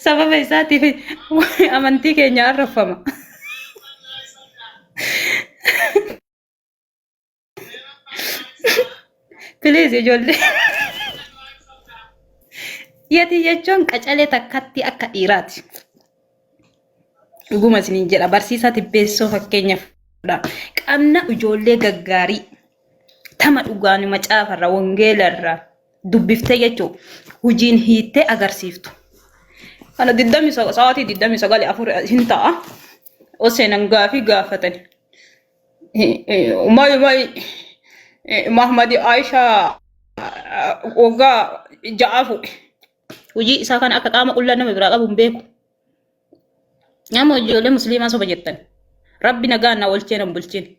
Sababa isaatiif amantii keenya arrabfama. Please ijoollee. Yatii jechuun qacalee takkatti akka dhiiraati. Dhuguma isiniin jedha barsiisaa tibbeessoo fakkeenyaaf fudha. Qabna ijoollee gaggaarii tama dhugaan macaafarra wangeelarra dubbiftee jechuun hojiin hiittee agarsiiftu. Kana 29 sa'aatii 29 afur hin ta'a. Oseenan gaafii gaafatani. Maal maal Mahmadi Aishaa waggaa ja'a fuudhe. Hojii isaa kana akka qaama qullaa nama biraa qabu hin beeku. Nama ijoollee musliimaa soba jettan. Rabbi nagaan na oolchee nan bulchin.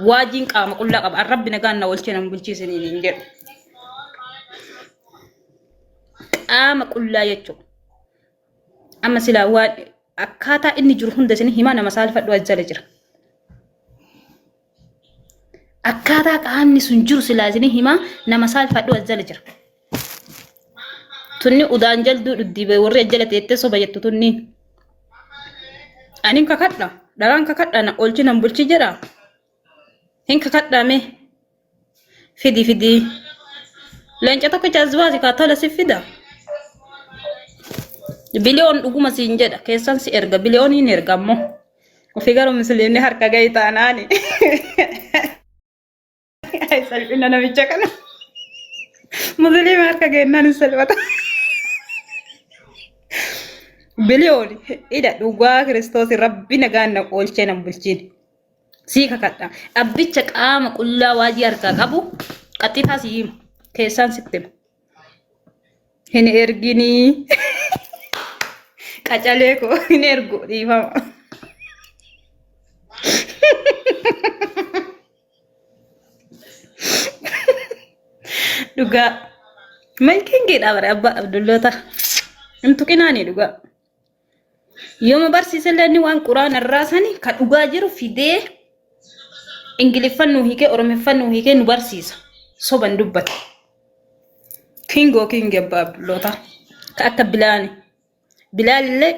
Waajiin qaama qullaa qaba. Rabbi nagaan na oolchee nan bulchiisiniin hin jedhu. Qaama qullaa jechuudha. Amma silaa waan akkaataa inni jiru hunda isin himaa nama saalfadhu as jala jira. Akkaataa qaamni sun jiru silaa isin himaa nama saalfadhu as jala jira. Tunni udaan jalduu dhuddiibe warri as jala teettee soba jettu tunni. Ani kakadha. Dharaan kakadha na oolchi nan bulchi jedha. Hin kakadhaa mee. Fidi fidi. Leenca tokkicha as baasi kaa tola si fida. Biliyoon dhuguma siin jedha keessan si erga biliyoon hin erga ammoo. Ofii garuu musliimni harka gahi taanaani. Ay salphina namicha kana. Musliima harka gahennaan hin salphata. Biliyoon ida dhugaa kiristoos rabbi nagaan na oolchee nan bulchiin. Sii kakadha. Abbicha qaama qullaa waajii harkaa qabu qaxxitaa sii hima. Keessaan sitti hima. Hin erginii. Qacalee koo hin ergu dhiifama. Dhugaa. Malkiin geedhaa bara abbaa Abdulloota. Hin tuqinaanii dhugaa. Yooma barsiisellee inni waan quraana irraa sani ka dhugaa jiru fidee Ingiliffan nu hiikee Oromiffan nu hiikee nu barsiisa. Soban dubbata. Kingoo kingi abbaa Abdulloota. Ka akka Bilaani. Bilaalillee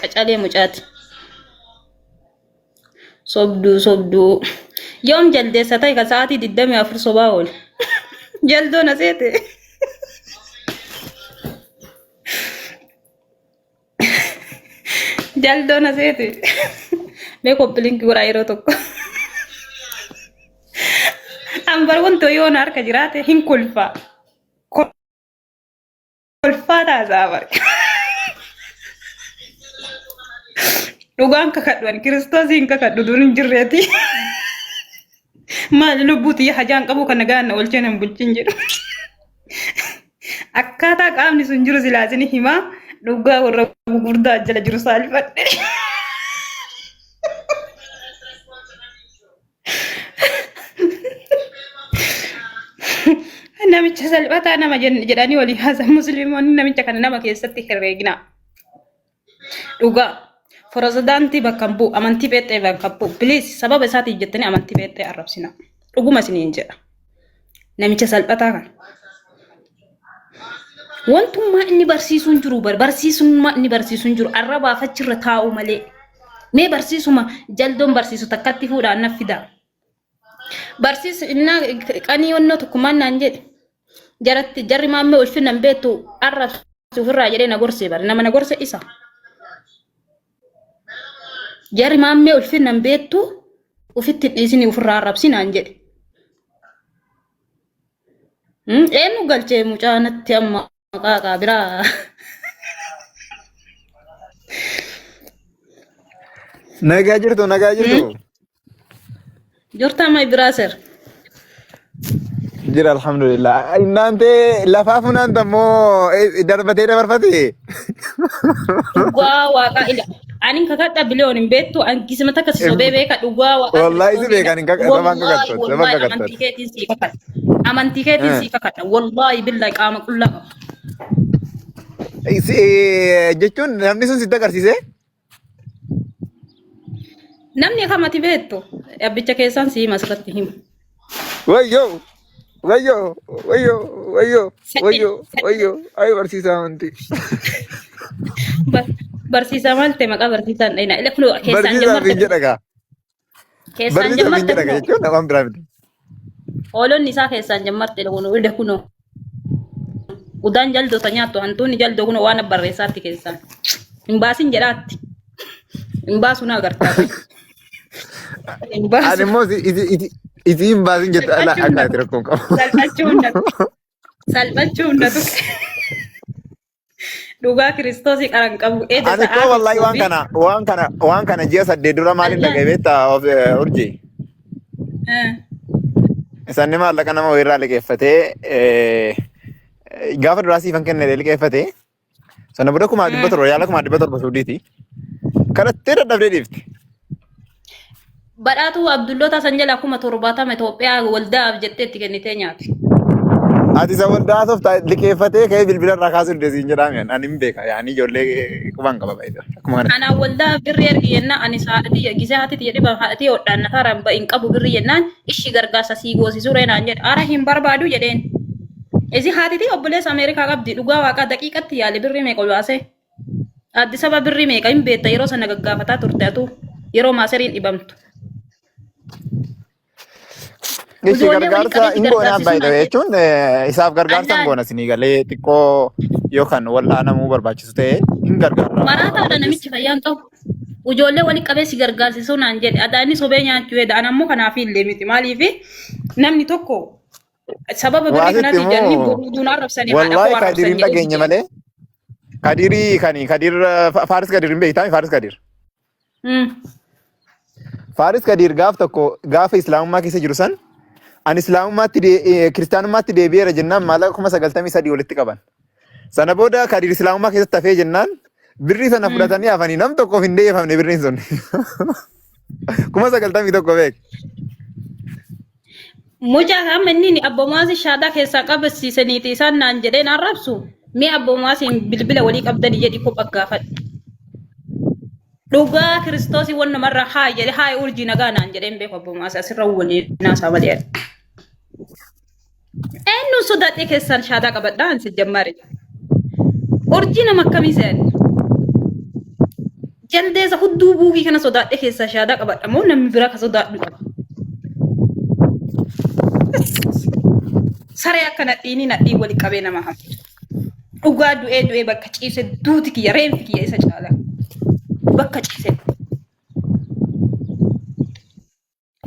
qacalee mucaati. Sobduu sobduu. Yoom jaldeessa ta'e ka sa'aatii 24 sobaa oole. Jaldoo na seete. Jaldoo na seete. Mee koppiliinki godhaa yeroo tokko. Ambar wanti yoo na harka jiraate hin kolfa. Kolfaa taasaa bara. Dhugaan kakadhu ani kiristoosiin kakadhu dur hin jirreeti. Maali lubbuu tiyya hajaan qabu kana gaana oolchee nan bulchin jedhu. Akkaataa qaamni sun jiru silaa isin himaa dhugaa warra gugurdaa jala jiru saalfadhe. Namicha salphataa nama jedhanii walii haasan musliimonni namicha kana nama keessatti herreegnaa. Dhugaa. Pirezidaantii bakka hin bu'u, amantii pheexxee bakka hin bu'u. Please sababa isaatiif jettanii amantii pheexxee arrabsina. Dhuguma isiniin jedha. Namicha salphataa kana. Wantummaa inni barsiisuu hin jiru bar barsiisummaa inni barsiisuu hin jiru arrabaaf achirra taa'u malee. Mee barsiisuma jaldoon barsiisu takkatti fuudhaan na fidaa. Barsiisu innaa qanii onnoo tokkummaan naan jedhe. Jaratti jarri maammee ulfinna hin beektu arrabsu ofirraa jedhee na gorsee bare nama na gorse isa. Jarri maammee ulfinna hin beektu ofitti hin dhiisinii ofirraa arrabsi naan jedhe. Eenyu galchee mucaa natti amma qaaqaa biraa. Nagaa jirtu, nagaa jirtu. Jirtaa my brother. Jira alhamdulillah. Innaante lafaa funaanta immoo darbatee dabarfate. Dhugaa waaqaa ila. Ani kakadha biliyoon hin beektu an gisima takka si sobee beeka dhugaa waaqaa Wallaahi si beekan hin sabaan Wallaahi kakattu, sabaan wallaahi kakattu. amantii keetiin sii kakadha. Amantii keetiin sii kakadha. Wallaahi billahi qaama qullaa qaba. Jechuun namni sun sitti agarsiise? Namni kamati beektu abbicha keessaan sii hima asirratti hima. Wayyoo! Wayyoo! Wayyoo! Wayyoo! Wayyoo! Wayyoo! Ayi barsiisaa amantii. Barsiisaa maal ta'e maqaa barsiisaa hin dhayina. Ila kunoo keessaan Barsiisaa jammarte ofiin jedha gaa. keessaan Barsiisaa ofiin jammarte jedha gaa kunoo jechuun waan biraa miti. hoolonni isaa keessaan jammarte kunoo ila kunoo. Udaan jaldoo ta nyaattu hantuunni jaldoo kunoo waan barreessaatti keessaan. Hin baasin jedhaatti. Hin baasu na agartaa. Hin Ani baasu. immoo isi hin baasin jettu ala Salphachuu akka hunda ati rakkoon qabu. Salphachuu hunda salphachuu hunda tuqe. Dhugaa Kiristoosii qaran qabu. Eeda Ani sa'aa koo wallahi tokkoo waan fi kana waan kana waan kana ji'a 8 dura maaliin Allah. dhaga'e beektaa of urji. Isaanni maallaqa nama wayirraa liqeeffatee gaafa duraa siifan kenne liqeeffatee sana booda 700,000 yaala 700,000 suudiiti. Kadhattee dadhabdee dhiifte. Badhaatuu Abdulloota san jala 70,000 Itoophiyaa waldaaf jettee itti kennitee nyaate. Ati isa waldaa haasofta liqeeffatee ka'ee bilbila irraa kaasuu dide siin jedhaa mi'an ani hin beeka yaani ijoollee qubaan qaba baay'ee akkuma kanatti. Anaan waldaa birrii ergi jennaan ani haadhatii gisee haati tiyya dhiba haadhatii hodhaan nataa hin qabu birrii jennaan ishii gargaarsa sii goosisuu ree naan jedhe ara hin barbaadu jedheen. Isi haati tiyya obboleessa Ameerikaa qabdi dhugaa waaqaa daqiiqatti yaale birrii meeqa ol baasee. Addis Ababa birrii meeqa hin beekta yeroo sana gaggaafataa turte atuu yeroo maaseriin dhibamtu. Ishi Ijoollee waliin gargaarsa qabeetti hin goonaan gargaarsisuun baay'ee ati jechuun isaaf gargaarsa hin Allaan goona isinii galee xiqqoo yookaan wal'aanamuu barbaachisu ta'e hin gargaarra maraataadha hiyyeessa. namichi fayyaan qabu. Ijoollee waliin qabeessi gargaarsisuu naan jedhe adaa inni sobee nyaachuu hedha an ammoo kanaaf illee miti maaliif namni tokko sababa birrii Waasitti kanaatiin jedhanii immoo boruu duun arrabsanii haadha koo wallaahi arrabsan Kadirin jedhee dhageenye jedhe. malee Kadirii kani Kadir Faaris Kadir hin beektaa Faaris Kadir. Faaris Kadir gaaf tokko gaafa islaamummaa keessa jiru san ani islaamummaatti kiristaanummaatti deebi'eera jennaan maallaqa 93,000 walitti qaban. Sana booda Kadir islaamummaa keessatti hafee jennaan birrii sana fudhatanii hafanii nam tokkoof hin deebifamne birriin sun. 91,000 beek. Mucaa amma inni abbo Muwaazii shaadaa keessaa qabsiisaniiti isaan naan jedheen arrabsu mee abbo Muwaaziin bilbila walii qabdanii jedhi kopha gaafadhu. Dhugaa kiristoosii waan namarraa haa jedhe haa urjii nagaa naan jedheen beeku abbo Muwaazii asirra walii naasaa malee. Eenyuun sodaadhee keessaan shaadaa qabadhaa ansi jammaare. Urjii nama akkamii se'an? Jaldeessa hudduu buukii kana sodaadhee keessaa shaadaa qabadha moo namni biraa ka sodaadhu qaba? Saree akka nadhiinii nadhiin wali qabee nama hafu. Dhugaa du'ee du'ee bakka ciise duuti kiyya reenfi kiyya isa caala. Bakka ciise.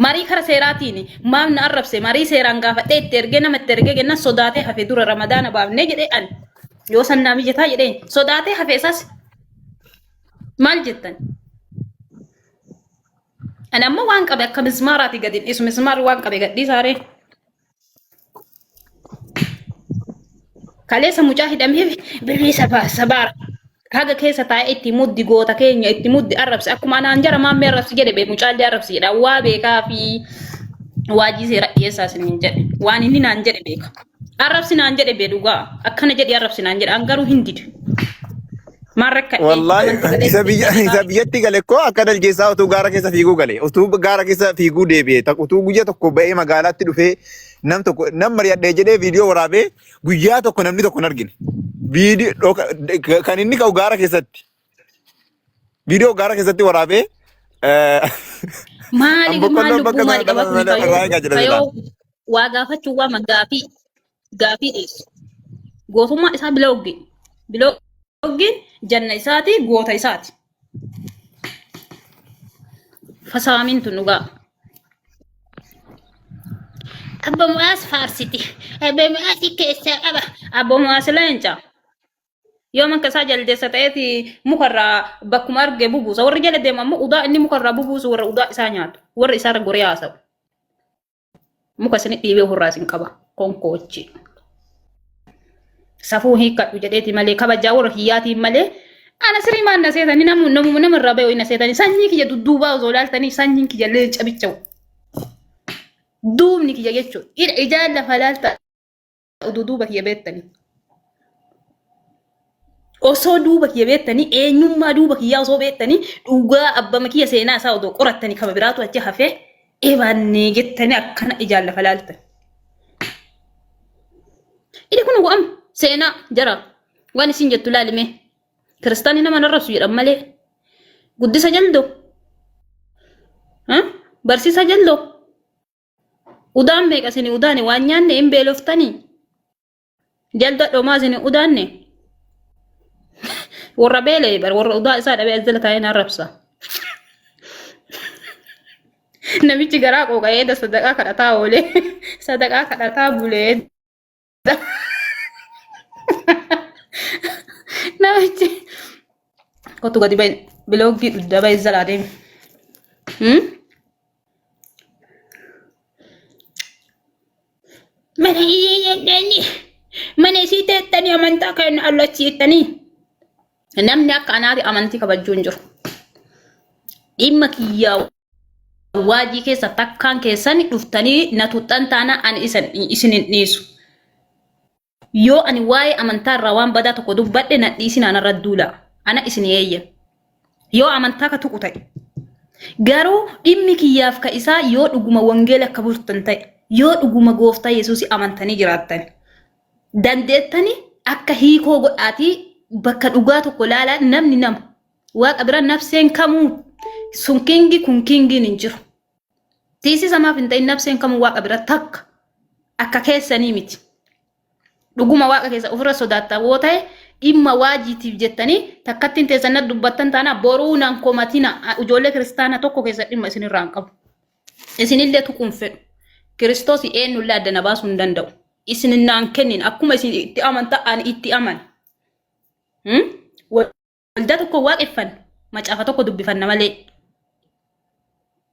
Marii kara seeraatiin maaf na arrabse marii seeraan gaafadhee itti ergee nama itti ergee kennan sodaatee hafe dura ramadaana baafnee jedhee an yoo san naa mijataa jedheen sodaatee hafe isas maal jettan. Ani ammoo waan qabe akka mismaaraati gadi hin dhiisu mismaarri waan qabe gad dhiisaaree. Kaleessa mucaa hidhameef birrii sabaa sabaara. Haga keessa taa'ee itti muddi goota keenya itti muddi arrabsi akkuma anaan jara maammee arrabsi jedhe bee mucaallee arrabsi jedha waa beekaa fi waajii seera dhiyeessaa isiniin jedhe waan inni naan jedhe beeka. Arrabsi naan jedhe bee dhugaa akkana jedhi arrabsi naan jedhe an garuu hin didu. Maal rakkadhee Wallaahi amantii galee isa biyya isa biyyatti gale koo akka dalgeessaa utuu gaara keessa fiiguu gale utuu gaara keessa fiiguu deebi'e utuu guyya tokko ba'ee magaalaatti dhufee nam tokko nam mari'adhee jedhee viidiyoo waraabee guyyaa tokko namni tokko hin argine. Viidiyoo kan inni ka'u gaara keessatti viidiyoo gaara keessatti waraabee Maali an maal boqqolloon lubbuu bakka maali sana qaba dhabame kun malee fayyoo irraa eegaa jira silaa. fayyoo waa gaafachuu waama gaafii gaafii dhiyeessu. Gootummaa isaa bilooggi. Bilooggiin janna isaati goota isaati. Fasaamiin tun dhugaa. Abba Mu'aas faarsiti. Abba Mu'aas keessaa qaba. Abba Mu'aas leenca. Yoo manka isaa jaldeessa ta'eeti mukarraa bakkuma arge bubuusa. Warri jala deemu ammoo udaa inni mukarraa bubuusu warra udaa isaa nyaatu. Warri isaarra goree haasa'u. Muka isin dhiibee ofirraa isin qaba. Konkoochi. Safuu hiikkadhu jedheeti malee kabajaa warra kiyyaatiin malee ana sirii maan na seetanii namu namuma namarraa bahe na seetanii sanyii kiyya dudduubaa osoo ilaaltanii sanyiin kiyya leenca bichawu. Duubni kiyya jechuudha. Ijaan lafa ilaalta oduu duuba kiyya beektanii. Osoo duuba kiyya beektanii eenyummaa duuba kiyyaa osoo beektanii dhugaa abbama kiyya seenaa isaa odoo qorattanii kama biraatu achi hafee ebaannee jettanii akkana ijaan lafa laaltan. Inni kun wa'am seenaa jara waan isin jettu laalime. Kiristaanni nama hin arrabsu jedhan malee. Guddisa jaldoo. Barsiisa jaldoo. Udaan meeqa isin udaane waan nyaanne hin beeloftanii. Jalda dhomaa isin udaanne. Warra beela'e bar warra udaa isaa dhabee as jala taa'ee na arrabsa. Namichi garaa qooqa'ee da sadaqaa kadhataa oolee sadaqaa kadhataa bulee. Namichi kottu gadi ba'i biloogii dugda ba'i jalaa deemi. Mana iyyee mana isii teettanii amantaa kennu allachiittanii. Namni akka anaati amantii kabajjuu hin jiru. Dhimma kiyyaa waajii keessa takkaan keessan dhuftanii na tuxxan taana ani isin hin dhiisu. Yoo ani waa'ee amantaa irraa waan badaa tokko dubbadhe na dhiisinaa narra duulaa. Ana isin eeyya. Yoo amantaa ka tuqu ta'e. Garuu dhimmi kiyyaaf ka isaa yoo dhuguma wangeela akka bultan ta'e, yoo dhuguma gooftaa Yesuusii amantanii jiraattan, dandeettani akka hiikoo godhaatii bakka dhugaa tokko laalaa namni nama. Waaqa bira nafseen kamuu sun kingi kun kingiin hin jiru. Tiisisa maaf hin ta'in nafseen kamuu waaqa bira takka akka keessanii miti. Dhuguma waaqa keessa ofirra sodaattan woo ta'e dhimma waajiitiif jettanii takkattiin teessan na dubbattan taana boruu nan komatina ijoollee kiristaana tokko keessa dhimma isinirraa hin qabu. Isinillee tuquun fedhu. Kiristoos eenyullee adda na baasuu hin danda'u. Isin naan kennin akkuma isin itti amanta ani itti amana. Waldaa tokko waaqeffanna macaafa tokko dubbifanna malee.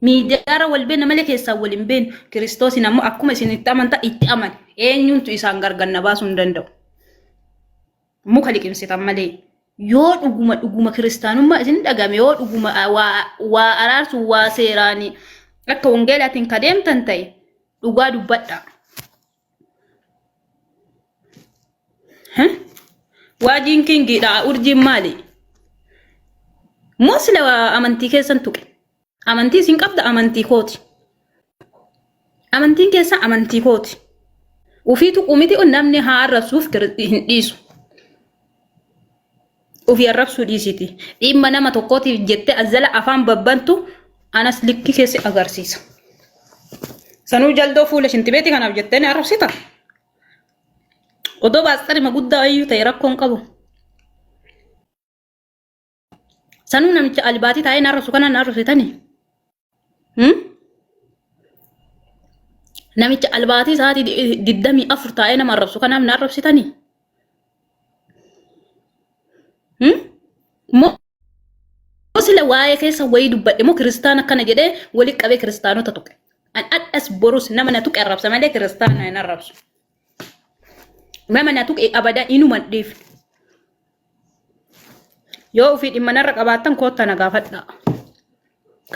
Miidiyaarra wal beenna malee keessaan wal hin beenu. Kiristoosiin ammoo akkuma isin itti amantaa itti amane. Eenyuuntu isaan gargar na baasuu hin danda'u. Muka liqimsitan malee. Yoo dhuguma dhuguma kiristaanummaa isin dhagame yoo dhuguma waa waa araarsu waa seeraanii akka wangeelaatiin ka deemtan ta'e dhugaa dubbadhaa. Waajiin kingiidha urjiin maali? Moo sila amantii keessan tuqe? Amantii isin qabda amantii kooti. Amantiin keessa amantii kooti. Ufii tuqu miti namni haa arrabsuuf hin dhiisu. Ufii arrabsuu dhiisiti. Dhimma nama tokkootiif jettee azzala afaan babbantu anas likki keessi agarsiisa. Sanuu jaldoo fuula shintibeetii kanaaf jettee ni arrabsita. Odoo baasxarima guddaa iyyuu ta'e rakkoo hin qabu. Sanuu namicha albaatii taa'ee na arrabsu kanaan na arrabsitanii. Namicha albaatii sa'aatii 24 taa'ee nama arrabsu kanaaf na arrabsitanii. Moo sila waa'ee keessa wayii dubbadhe moo kiristaana akkana jedhee wali qabee kiristaanota tuqe. An adhas borus nama na tuqe arrabsa malee kiristaana hin arrabsu. Nama na tuqe abadan inuma hin dhiifne. Yoo ofii dhimma narra qabaattan koottaa na gaafadhaa.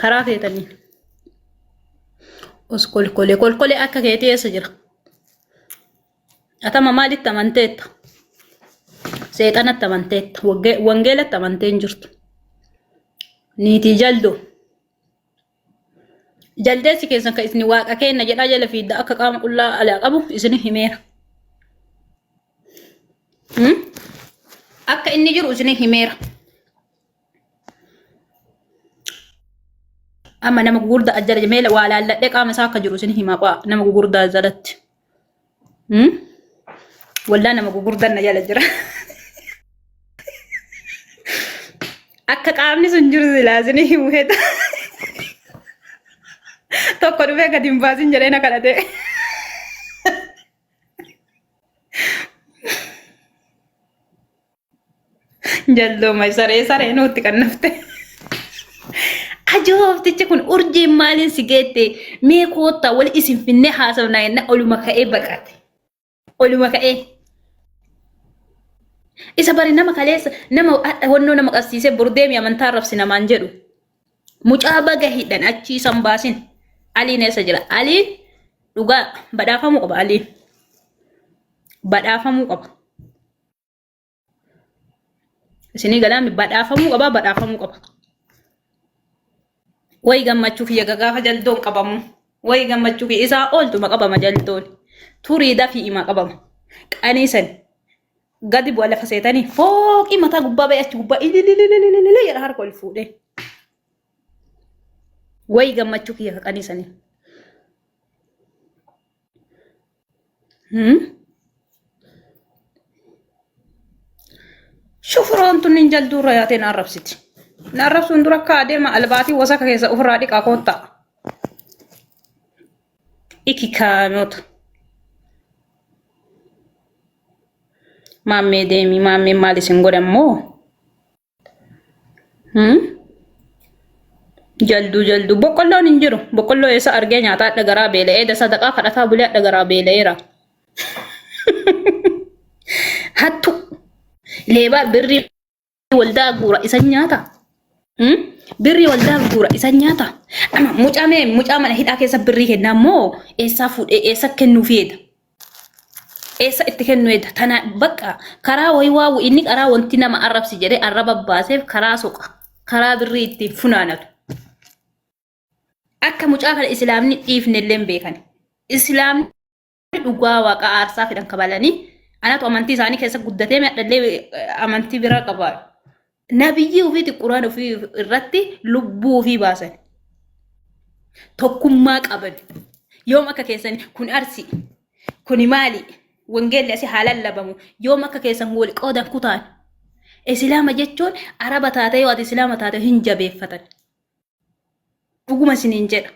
Karaa feetaniin. Os kolkolee kolkolee akka keetii eessa jira? Atama maalitti amanteetta? Seexanatti amanteetta. Wangeelatti amantee hin jirtu. Niitii jaldoo. Jaldeessi keessan kan isin waaqa keenna jedhaa jala fiidda akka qaama qullaa alaa qabu isin himeera. Akka inni jiru isin himeera. Amma nama gugurdaa ajjala meela waa laalladhee qaama isaa akka jiru isin himaa qaa nama gugurdaa jalatti. Waldaa nama gugurdaan na jala jira. Akka qaamni sun jiru silaa isin himu heda. Tokko dhufee gadi hin baasin jedhee na kadhate. Jaldooma saree saree nutti kan nafte. Ajooftichi kun urjiin maaliin si geette mee koottaa wal isin finnee haasofnaa jenna oluma ka'ee baqate. Oluma ka'ee. Isa bari nama kaleessa nama hadha honnoo nama qabsiisee boru deemi amantaa arrabsi namaan jedhu. Mucaa baga hidhan achii isan baasin. Aliin eessa jira? Aliin dhugaa badhaafamuu qaba Aliin. Badhaafamuu qaba. Isinii galaami badhaafamuu qaba badhaafamuu qaba. Wayi gammachuu kiyya gagaafa jaldoon qabamu. Wayi gammachuu kiyya isaa ooltuma qabama jaldoon. Turii dafii ima qabama. Qanii sani. Gadi bu'a lafa seetanii fooqii mataa gubbaa ba'e achi gubbaa ilililililili jedha harka ol fuudhee. Wayi gammachuu kiyya kaqanii sanii. Shufuroon tun hin jalduu irra yaatee na arrabsiti. Na arrabsuun dura akka adeema albaatii wasaka keessa ofirraa dhiqaa koottaa. Iki kaanota. Maammee deemi maammeen maal isin godhan moo? Jalduu jalduu boqqolloon hin jiru. Boqqolloo eessa argee nyaataa hadha garaa beela'ee da sadaqaa kadhataa bulee hadha garaa beela'eera. Hattu leebaa birrii waldaa guura isan nyaata. Birrii waldaa guura isan nyaata. Ama mucaa mee mucaa mana hidhaa keessa birrii kennaa moo eessaa fuudhee eessa kennuu feeda? Eessa itti kennu edda? Tana bakka karaa wayii waa inni karaa wanti nama arrabsi jedhee arraba baaseef karaa soqa. Karaa birrii ittiin funaanatu. Akka mucaa kana islaamni dhiifne illee hin beekan. Islaamni dhugaa waaqa aarsaa fedhan kabalanii anatu amantii isaanii keessa guddatee mi'adhallee amantii biraa qaba. Nabiyyii ofiiti quraan ofii irratti lubbuu ofii baasan. Tokkummaa qaban. Yoom akka keessan kun arsi kuni maali wangeelli asii haa lallabamu yoom akka keessan wal qoodan kutaan. Islaama jechuun araba taatee yoo ati islaama taate hin jabeeffatan. Dhuguma isiniin jedha.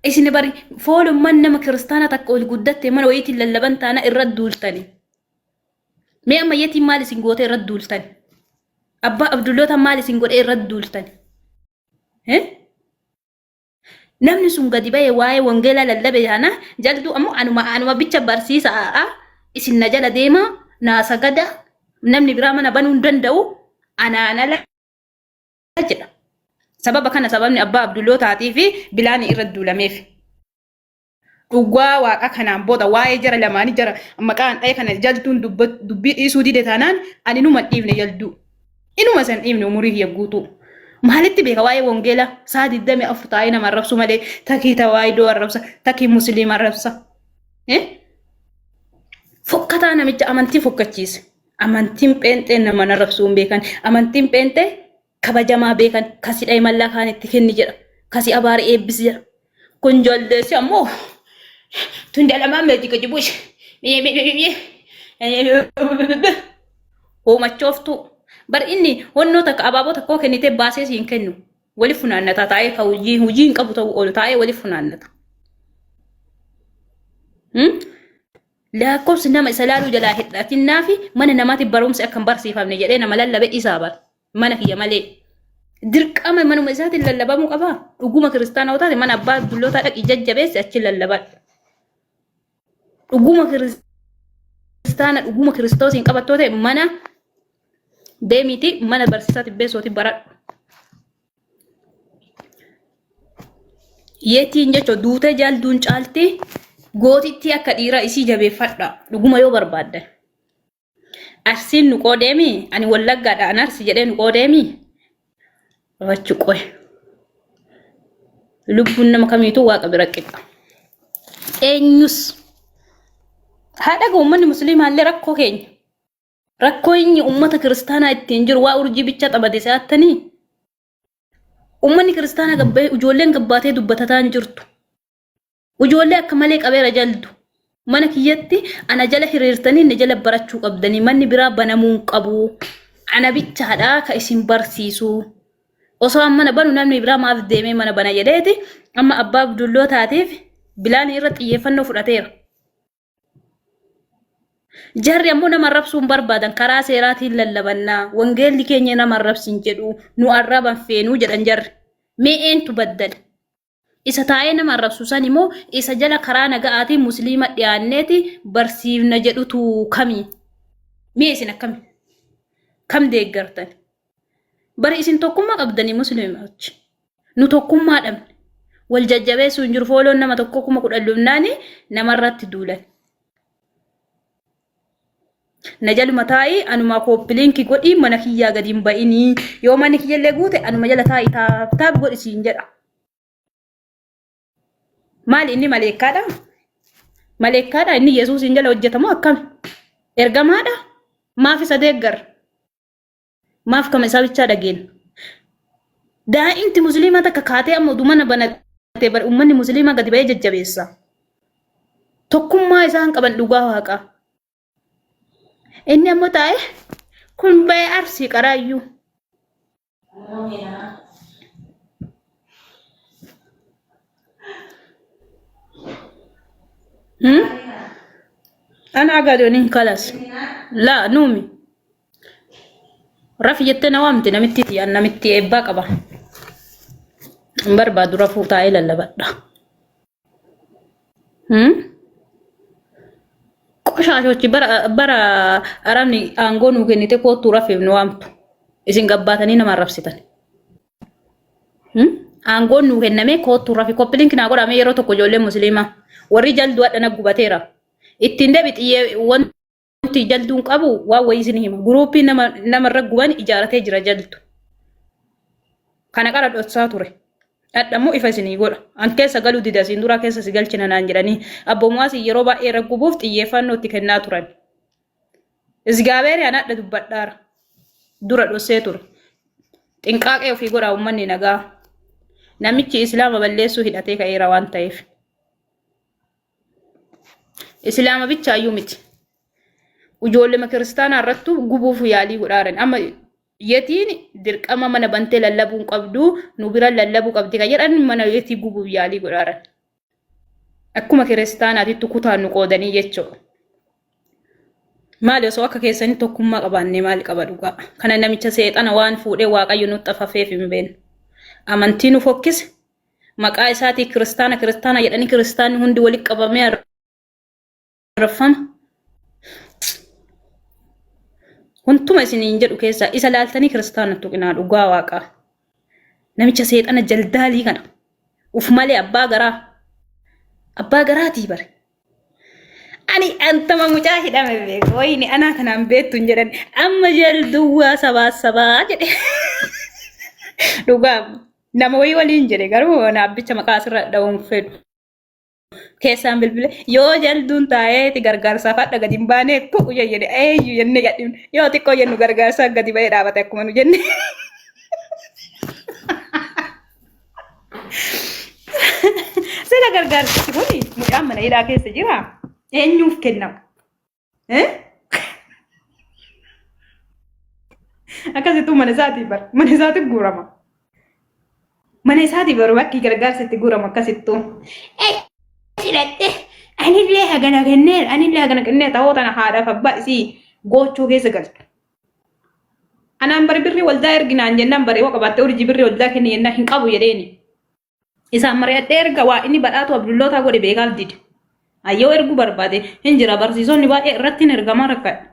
Isin bari foolummaan nama kiristaana takka ol guddatte mana wayiitiin lallaban taana irra duultani. Mee amma yetiin maal isin gootee irra duultani? Abbaa Abdulloota maal isin godhee irra duultani? Eh? Namni sun gadi ba'ee waa'ee wangeelaa lallabe kana jalduu ammoo anuma anuma bicha barsiisa isin na jala deemaa naa sagada namni biraa mana banuu hin danda'u anaan ala jedha. Sababa kana sababni abbaa Abdullootaatii fi Bilaanii irra duulameef. Dhugaa waaqa kanaan booda waa'ee jara lamaanii jara maqaan dha'e kana jaltuun dubbii dhiisuu dide taanaan ani numa dhiifne jalduu. Inuma san dhiifne umurii kiyya guutuu. Maalitti beeka waa'ee wangeelaa saa 24 taa'ee nama arrabsu malee takii tawaayidoo arrabsa takii musliima arrabsa. Fokkataa namicha amantii fokkachiise. Amantiin pheenxee nama arrabsuu hin beekan. Amantiin pheenxee kabajamaa beekan. Kasi dha'i mallaa kaan itti kenni jedha. Kasi abaari eebbisi jedha. Kun jaldeessi ammoo tun dalamaan meetii jibuush. Hoomachooftuu. Bar inni honnoo takka abaaboo takkoo kennitee baasee siin kennu. Wali funaannata taa'ee ka hojii hojii hin qabu ta'uu oolu taa'ee wali funaannata. Lakkoofsi nama isa laaluu jalaa hir'atinnaafi mana namaatti barumsi akka hin barsiifamne jedhee nama lallabe isaa bara. Mana kiyya malee. Dirqama manuma isaatiin lallabamuu qabaa. Dhuguma kiristaana yoo taate mana abbaa dullootaa dhaqi jajjabeessi achi lallabadhu. Dhuguma kiristaana dhuguma kiristoosiin qabattoo ta'e mana deemiiti mana barsiisaa tibbeessootii baradhu. Yeetiin jechuun duutee jaalduun caalti gootittii akka dhiiraa isii jabeeffadha dhuguma yoo barbaaddan. Arsiin nu qoodeemi ani wallaggaadha an arsi jedhee nu qoodeemi rachu qoy lubbuun nama kamiituu waaqa bira qixa. Eenyus haa dhaga'u uummanni musliimaallee rakkoo keenya. Rakkoo inni uummata kiristaanaa ittiin jiru waa urjii bicha taphate se'attanii. Uummanni kiristaanaa gabbee ijoolleen gabbaatee dubbatataa hin jirtu. Ijoollee akka malee qabeera jaldu. Mana kiyyatti ana jala hiriirtanii na jala barachuu qabdanii manni biraa banamuu hin qabu. Ana bichaadha ka isin barsiisu. Osoo an mana banu namni biraa maaf deemee mana bana jedheeti amma abbaa Abdullootaatiif bilaanii irra xiyyeeffannoo fudhateera. Jarri ammoo nama arrabsuu hin barbaadan karaa seeraatiin lallabannaa wangeelli keenya nama arrabsin jedhu nu arraban feenuu jedhan jarri. Mee eentu baddale? Isa taa'ee nama arrabsu san immoo isa jala karaa naga'aatiin musliima dhiyaanneeti barsiifna jedhutu kami? Mee isin akkami? Kam deeggartan? Bari isin tokkummaa qabdanii musliimachi. Nu tokkummaa dhabne. Wal jajjabeessuu hin jiru. Fooloon nama tokko 10,000 lubnaani namarratti duulan. Na jaluma taa'ii anuma kooppiliinki godhii mana kiyyaa gadi hin ba'inii. Yoo manni kiyyallee guute anuma jala taa'ii taap taap godhi siin jedha. Maali inni maleekkaadha? Maleekkaadha inni Yesuusiin jala hojjetamu akkami? Ergamaadha? Maaf isa deeggarra? Maaf kama isaa bichaa dhageenya? Daa'imti musliimaa takka kaatee amma oduu mana banattee bar uummanni musliimaa gadi ba'ee jajjabeessa. Tokkummaa isaan qaban dhugaa waaqaa. Inni ammoo taa'ee kun ba'ee arsii qaraayyuu. Hmm? Ana agaadoniin kalas. Laa nuumi. Rafi jettee na waamte namitti tiyaan namitti eebbaa qaba. Hin barbaadu rafuu taa'ee lallabadha. Hmm? Qoshaashochi bara bara arabni aangoo nuu kennite koottuu rafiif nu waamtu. Isin gabbaatanii nama arrabsitan. Hmm? Aangoon nuu kennamee koottuu rafi koppiliinki naa godhamee yeroo tokko ijoolleen musliimaa warri jalduu hadhana gubateera. Ittiin deebi xiyyee wanti jalduun qabu waan wayii isin hima. Guruuppii nama namarra guban ijaaratee jira jaldu. Kana qara dhoksaa ture. Dhadhammoo ifa isinii godha. An keessa galuu dida isin duraa keessa si galchina naan jedhanii abbo Muwaasii yeroo baay'ee irra gubuuf xiyyeeffannoo itti kennaa turan. Isgaabeeri an hadha dubbadhaara. Dura dhossee ture. Xinqaaqee ofii godhaa uummanni nagaa. Namichi islaama balleessuu hidhatee ka'eera waan ta'eef. Islaama bichaayyuu miti. Ijoollema kiristaanaa irrattuu gubuuf yaalii godhaaran. Amma yetiin dirqama mana bantee lallabuu hin qabdu nu bira lallabuu qabdi kan jedhan mana yetii gubuuf yaalii godhaaran. Akkuma kiristaanaatitti kutaan nu qoodanii jechuudha. Maali osoo akka keessanii tokkummaa qabaannee maali qaba dhugaa. Kana namicha seexana waan fuudhee waaqayyo nutti afafeef hin beeknu. Amantii nu fokkise maqaa isaatii kiristaana kiristaana jedhanii kiristaanni hundi walitti qabamee arrabfama. Wantuma isiniin jedhu keessaa isa laaltanii kiristaana tuqinaa dhugaa waaqaa. Namicha seexana jaldaalii kana uf malee abbaa garaa abbaa garaatii bare. Ani antama mucaa hidhame beeku wayini anaa kanaan beektu hin jedhan amma jalduwwaa sabaa sabaa jedhe. Dhugaa nama wayii waliin jedhe garuu naabbicha maqaa asirra dha'uun fedhu. Keessaan bilbile yoo jalduun taa'eeti gargaarsaaf hadha gadi hin baane ku'u jedhe eeyyu jennee gadhiifne yoo xiqqoo jennu gargaarsaaf gadi ba'ee dhaabate akkuma nu jenne. Sila gargaarsichi kun mucaan mana hidhaa keessa jira. Eenyuuf kennama? Eh? Akkasittuu mana isaatii bar. Mana isaatiif guurama. Mana isaatii baru bakki gargaarsa itti guuramu akkasittuu. Filadhe anillee hagana kenneera anillee hagana kenneera ta'uu tana haadhaaf abbaa isii gochuu keessa galtu. Anaan bari birrii waldaa erginaan jennaan bari yoo qabaatte urjii birrii waldaa kenni jennaan hin qabu jedheeni. Isaan mari'adhee erga waa inni badhaatu abdullootaa godhe beekaaf dide. Ayyoo erguu barbaade hin jira barsiisonni baay'ee irratti hin ergamaa rakkadha.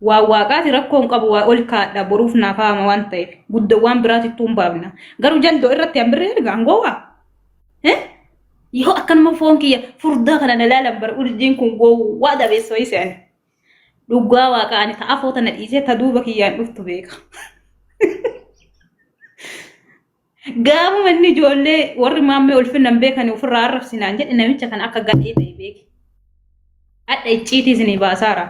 Waa waaqaati rakkoo hin qabu waa ol kaadha boruuf naaf haama waan ta'eef guddoo waan biraatittuu hin baafna. Garuu jaldoo irratti an birrii erga angoo waa. Yoo akkanuma foon kiyya furdaa kana na ilaalan bar urjiin kun gowwaa dabeessa wayii se'ani. Dhugaa waaqa ani ta afoo tana dhiisee ta duuba kiyyaan dhuftu beeka. Gaafuma inni ijoollee warri maammee ulfinna hin beekani ofirraa arrabsinaan jedhe namicha kana akka gadhee ta'e beeki. Hadha icciitii isinii baasaara.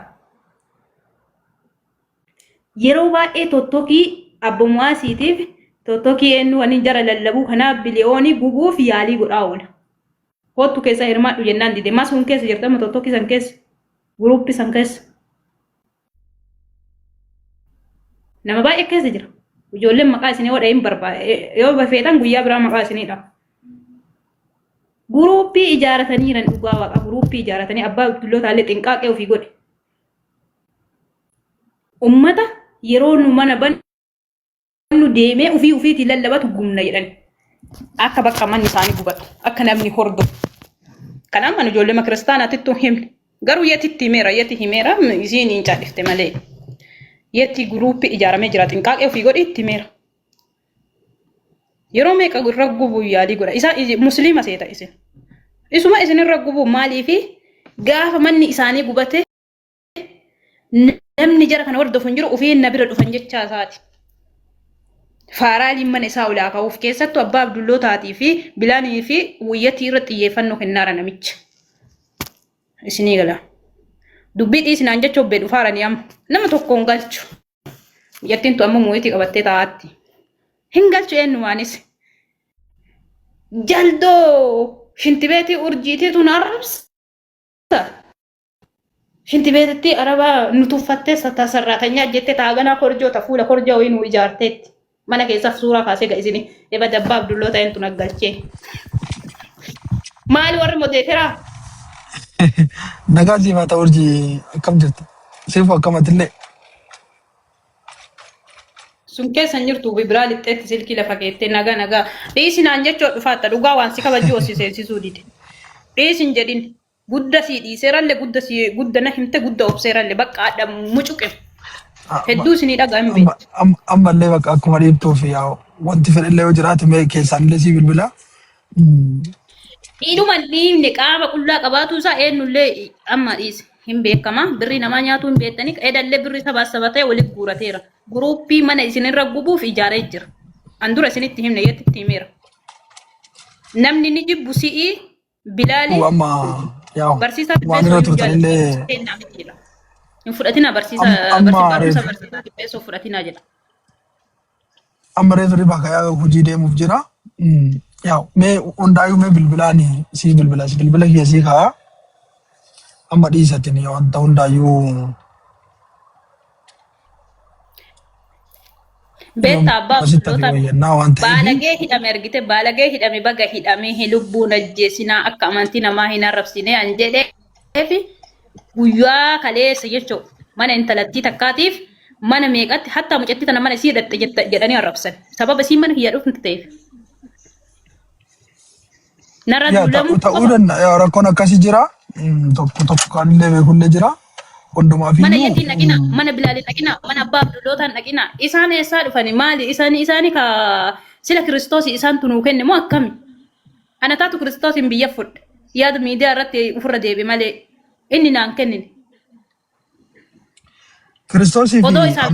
Yeroo baay'ee tottokii abbo Mu'aasiitiif tottokii eenyu waniin jara lallabuu kanaa biliyoonii gubuuf yaalii godhaa oola. Kottu keessa hirmaadhu jennaan dide. Masuun keessa jirta amma tottokii san keessa. Guruuppii san keessa. Nama baay'ee keessa jira. Ijoolleen maqaa isinii hodha hin barbaade. Yoo feetan guyyaa biraa maqaa isinii dhaha. Guruuppii ijaaratanii jiran dhugaa waaqa guruuppii ijaaratanii abbaa abdulloota illee xinqaaqee ofii godhe. Ummata yeroo nu mana bannu deemee ofii ofiitii lallabatu gumna jedhan. Akka bakka manni isaanii gubatu akka namni hordofu. Kanaaf ani ijoollee kiristaanaatittuu himne. Garuu yetitti himeera yeti himeera isiin hin callifte malee. Yetti guruuppii ijaaramee jira xinqaaqee ofii godhi itti himeera. Yeroo meeqa irra gubu yaalii godha. Isa musliima seeta isin. Isuma isin irra gubu maaliifi gaafa manni isaanii gubate namni jara kana hordofu hin jiru ofiin na bira dhufan jechaa isaati. Faaraaliin mana isaa olaa ka'uuf keessattuu abbaa Abdullootaatii fi Bilaanii fi Wuyyatii irra xiyyeeffannoo kennaara namicha. Isinii gala. Dubbii dhiisinaan jecha obbee dhufaaranii amma nama tokko hin galchu. Biyyattiin tu amma moo'itii qabattee taa'aatti. Hin galchu eenyumaanis. Jaldoo shintibeetii urjiitiitu na arrabsa. Shintibeetitti arabaa nu tuffattee tasarraatanyaa jettee taaganaa korjoo ta fuula korjoo wayii nu ijaarteetti. Mana keessaaf suuraa kaasee ga'isini. Eba dabbaa Abdulloota eentu naggalchee. Maali warri modeeteraa? Nagaa siif haa ta'u urjii akkam jirta? Siif akkamatillee. Sun keessa hin jirtu biraa lixxeetti silkii lafa keettee nagaa nagaa. Dhiisinaan jechuu dhufaatta dhugaa waan si kabajuu osii seensisuu dide. Dhiisin jedhin gudda sii dhiiseeralle gudda sii gudda na himte gudda obseeralle bakka adha mucuqe. Hedduu isinii dhagaa hin beektu. Ammallee bakka akkuma dhiibtuuf yaa wanti fedhillee yoo jiraate mee keessaan illee sii bilbila. Dhiidhuma hin dhiibne qaama qullaa qabaatu isaa eenyullee amma dhiise hin beekama. Birrii namaa nyaatuu hin beektanii edallee birrii sabaa saba ta'e walitti guurateera. Guruuppii mana isinirra gubuuf ijaaree jira. An dura isinitti himne yetti himeera. Namni ni jibbu si'ii Bilaali Amma yaa barsiisaa waan Qibbeessoo irra iyyuu turtanillee jaalladha. Hin fudhatinaa barsiisaa amma barumsa reef barsiisaa Qibbeessoo fudhatinaa jedha. Amma reef riba kayaa hojii deemuuf jira. Yaa mee hundaayyuu mee bilbilaan sii bilbila si bilbila kiyya sii ka'a. Amma dhiisatin wanta hundaayyuu Beektaa abbaa asitti ati abdulloota wayyannaa waan ta'eef. Baalagee hidhame argite baalagee hidhame baga hidhame hin lubbuun ajjeesinaa akka amantii namaa hin arrabsine an jedheefi guyyaa kaleessa jechuun mana intalattii takkaatiif mana meeqatti hattaa mucattii tana mana isii hidhatte jedhanii arrabsan sababa isiin mana kiyya dhufte ta'eef narra Yaa duulamuu ta'uu qofa. danda'a. Yaa rakkoon akkasii jira. Tokko tokko kaanillee beekullee jira. Hundumaaf Mana iyyuu yettiin dhaqina, mana bilaalin dhaqina, mana abbaa abdullootaan dhaqina. Isaan eessaa dhufani? Maali? Isaani isaani ka sila Kiristoosi isaantu nuu kenne moo akkami? Ana taatu Kiristoosiin biyya fudhe. Yaada miidiyaa irratti ofirra deebi malee inni naan kennine. Kiristoosii fi Odoo isaaf